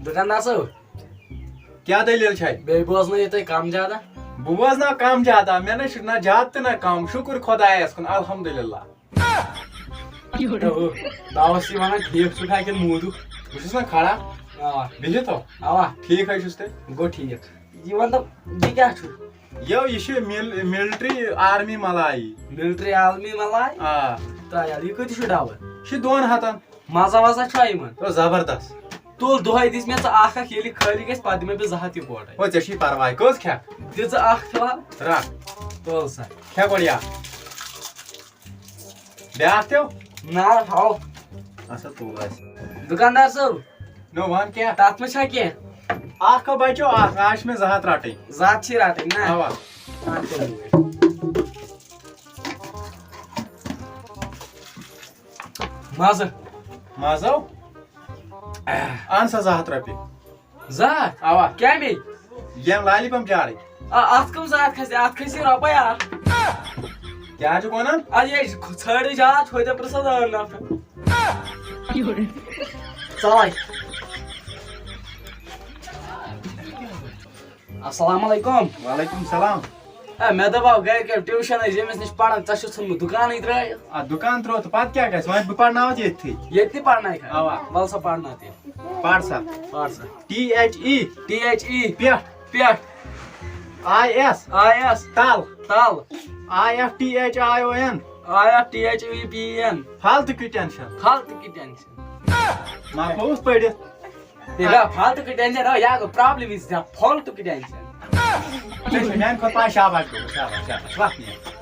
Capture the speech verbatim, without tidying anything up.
دُکاندار صٲب، کیٛاہ دٔلیٖل چھے؟ بیٚیہِ بوزنٲیِو تُہۍ کم زیادہ۔ بہٕ بوزناو کم زیادہ، مےٚ نہ چھُ نہ زیادٕ تہٕ نہ کم، شُکُر خۄدایَس کُن، الحمدللہ۔ تہٕ ہُہ، بہٕ اوسُس یہِ ونان، ٹھیٖک چھُکھا کِنہٕ موٗدُکھ؟ بہٕ چھُس نہ کھڑا، آ، بِہِتھ ہو، اوا، ٹھیٖک حظ چھُس تیٚلہِ۔ گوٚو ٹھیٖک۔ یہِ ون تہٕ، یہِ کیٛاہ چھُ؟ یو، یہِ چھُ مِل-، ملٹری آرمی ملایی۔ ملٹری آرمی ملایی؟ آ، ترٛےٚ یار، یہِ کۭتِس چھُ ڈبہٕ؟ یہِ چھُ دۄن ہتن۔ مزہ وزہ چھا یِمن؟ او، زبردست۔ تُل، دۄہے دِژ مےٚ ژٕ اکھ اکھ، ییٚلہِ خٲلی گژھِ، پتہٕ دِمے بہٕ زٕ ہتھ یِکوٹے۔ او، ژےٚ چھُے پرواے، کٔژ کھٮ۪کھ؟ دِ ژٕ اکھ فلحال۔ رٹھ، تُل سا۔ کھےٚ گۄڈٕ یہِ اکھ۔ بیٛاکھ تہِ؟ نہ، ہاو۔ اچھا، تُل اَسہِ۔ دُکاندار صٲب، نو، وَن کیٛاہ؟ تتھ منٛز چھا کینٛہہ؟ اکھ ہا بچو اکھ، آز چھِ مےٚ زٕ ہتھ رٹٕنۍ۔ زٕ ہتھ چھی رٹٕنۍ نا؟ اوا۔ مزٕ۔ مزو؟ اہن سا، زٕ ہتھ رۄپیہِ۔ زٕ ہتھ؟ اوا۔ کمے؟ ییٚمۍ لالی پمپ چارٕے۔ آ، اتھ کم زٕ ہتھ کھسہِ؟ اتھ کھسہِ رۄپے اکھ۔ کیٛاہ چھُکھ ونان؟ ادٕ یے ژھٲرٕے زیادٕ، تھوڑا پرٛژھو دٲن نفر۔ ژلے۔ السلام علیکم۔ وعلیکم السلام۔ اے، مےٚ دپاو گرِکٮ۪و ٹیوٗشن ٲسۍ ییٚمِس نِش پران، ژےٚ چھُتھ ژھُنمُت دُکانٕے ترٛٲیِتھ۔ آ، دُکان ترٛوو تہٕ پتہٕ کیٛاہ گژھِ؟ وۄنۍ بہٕ پرناوتھ ییٚتھٕے۔ ییٚتہِ تہِ پرناوکھ؟ اوا۔ وَل سا پرناو تیٚلہِ۔ پر سا۔ پر سا۔ T H E. T H E. پٮ۪ٹھ۔ پٮ۪ٹھ۔ I S. I S. تل۔ تل۔ I F T H I O N. I F T H V P N. فالتہٕ کیٛاہ ٹینشن؟ فالتہٕ کیٛاہ ٹینشن؟ مۄکلووُس پٔرِتھ۔ یہِ گوٚو فالتُک ٹینشن، ہو، یہِ گوٚو پرابلم، یہِ چھِ فالتُک ٹینشن۔ ژےٚ چھُ میانہِ کھۄتہٕ پاے، شاباش گوٚو، شاباش، شاباش، وَتھ نیر۔